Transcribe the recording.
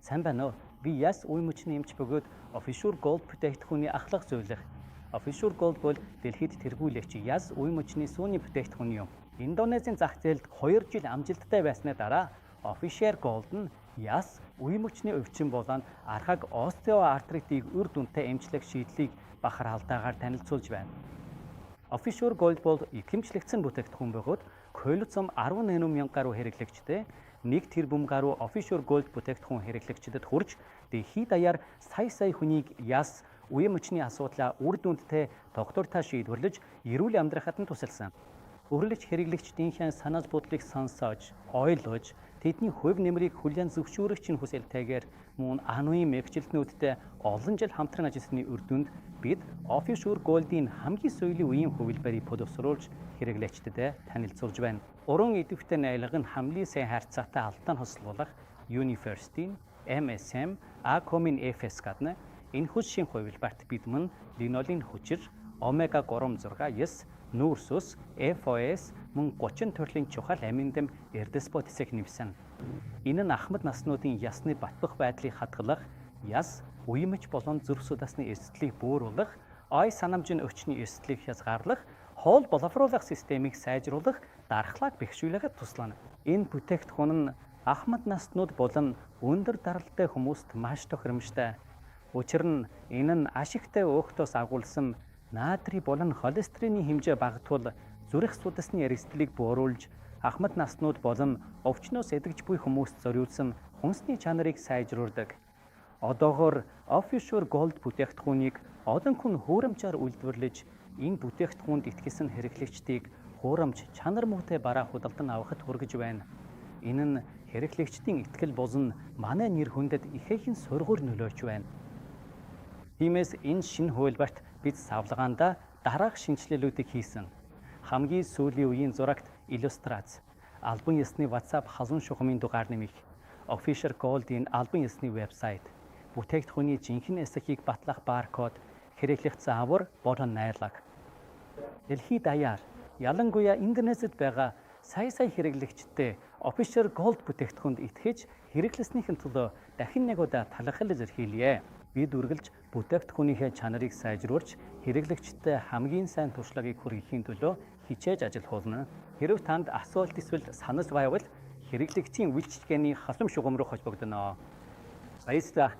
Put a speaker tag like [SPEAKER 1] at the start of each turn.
[SPEAKER 1] Сайн байна уу? Би яс үе мөчний эмч бөгөөд Official Gold бүтээгдэхүүний ахлах зөвлөх. Official Gold бол дэлхийд тэргүүлэгч яс үе мөчний сүүний бүтээгдэхүүн юм. Индонезийн зах зээлд 2 жил амжилттай байсны дараа Official Gold нь яс үе мөчний өвчин болон архаг остеоартритыг үр дүнтэй эмчлэх шийдлийг бахархалтайгаар танилцуулж байна. Official Gold бол ихэмжлэгдсэн бүтээгдэхүүн бөгөөд Колицум 18 мянга гаруй хэрэглэгчтэй 1 тэрбум гаруй Official Gold бүтээгдэхүүн хэрэглэгчдэд хүрч дэлхийд даяар сая сая хүнийг яс үе мөчний асуудлаа үр дүндтэй тогтвортой шийдвэрлэж эрүүл амьдрахад нь тусалсан. Өрлөж хэрэглэгчдийнхээ санал бодлыг сонсож, ойлгож, тэдний хувь нэмрийг хүлээн зөвшөөрөх чинь хүсэлтэйгээр мөн ануийн мэргэжилтнүүдтэй олон жил хамтран ажилласны үр дүнд бид Official Gold-ийн хамгийн сүүлийн үеийн хувилбарыг боловсруулж хэрэглэгчдэд танилцуулж байна. Уран идэвхтэй найрлага нь хамгийн сайн харьцаатай алтан хослуулах University, MSM, Acom-ын FS гадна энэ хүч шин хувилбарт бид мөн линолын хүчир, омега 3 6 9, нүүрс ус, FOS мөн 30 төрлийн чухал аминдам эрдэс бодисыг нэмсэн. Энэ нь ахмад наснуудын ясны батбах байдлыг хадгалах, яс, уймч болон зүрх судасны эрсдлийг бууруулах, ой санамжийн өвчний эрсдлийг хязгаарлах, хоол боловсруулах системийг сайжруулах, дархлааг бэхжүүлэхэд туслана. Энэ бүтээгдэхүүн нь ахмад наснууд болон өндөр даралттай хүмүүст маш тохиромжтой. Учир нь энэ нь ашигтай өөхтөөс агуулсан натрий болон холестерины хэмжээ багатвал зүрх судасны эрсдлийг бууруулж, ахмад наснууд болон өвчнөөс эдгэж буй хүмүүст зориулсан хүнсний чанарыг сайжруулдаг. Одоогоор Official Gold бүтээгдэхүүнийг олон хүн хуурамчаар үйлдвэрлэж, энэ бүтээгдэхүүнд итгэсэн хэрэглэгчдийг хуурамч чанар муутай бараа худалдан авахд хүргэж байна. Энэ нь хэрэглэгчдийн итгэл болон манай нэр хүндэд ихээхэн сөргөөр нөлөөлж байна. Тиймээс энэ шинэ хувилбарт бид савлагаандаа дараах шинэчлэлүүдийг хийсэн. Хамгийн сүүлийн үеийн зурагт иллюстрац, албан ёсны WhatsApp халуун шугамын дугаар нэмэх, Official Gold-ийн албан ёсны вебсайт, бүтээгдэхүүний жинхэнэ эсэхийг батлах баркод, хэрэглэх заавар болон найрлага. Дэлхийд даяар ялангуяа Индонезид байгаа сая сая хэрэглэгчтэй Official Gold бүтээгдэхүүнд итгэж хэрэглэснийхэн төлөө дахин нэг удаа талархал илэрхийлье. Бид үргэлж бүтээгдэхүүнийхээ чанарыг сайжруулж, хэрэглэгчдэд хамгийн сайн туршлагыг хүргэхийн төлөө хичээж ажиллахулна. Хэрэв танд асуулт эсвэл санал байвал хэрэглэгчийн үйлчилгээний халуун шугам руу холбогдоно. Баярлалаа.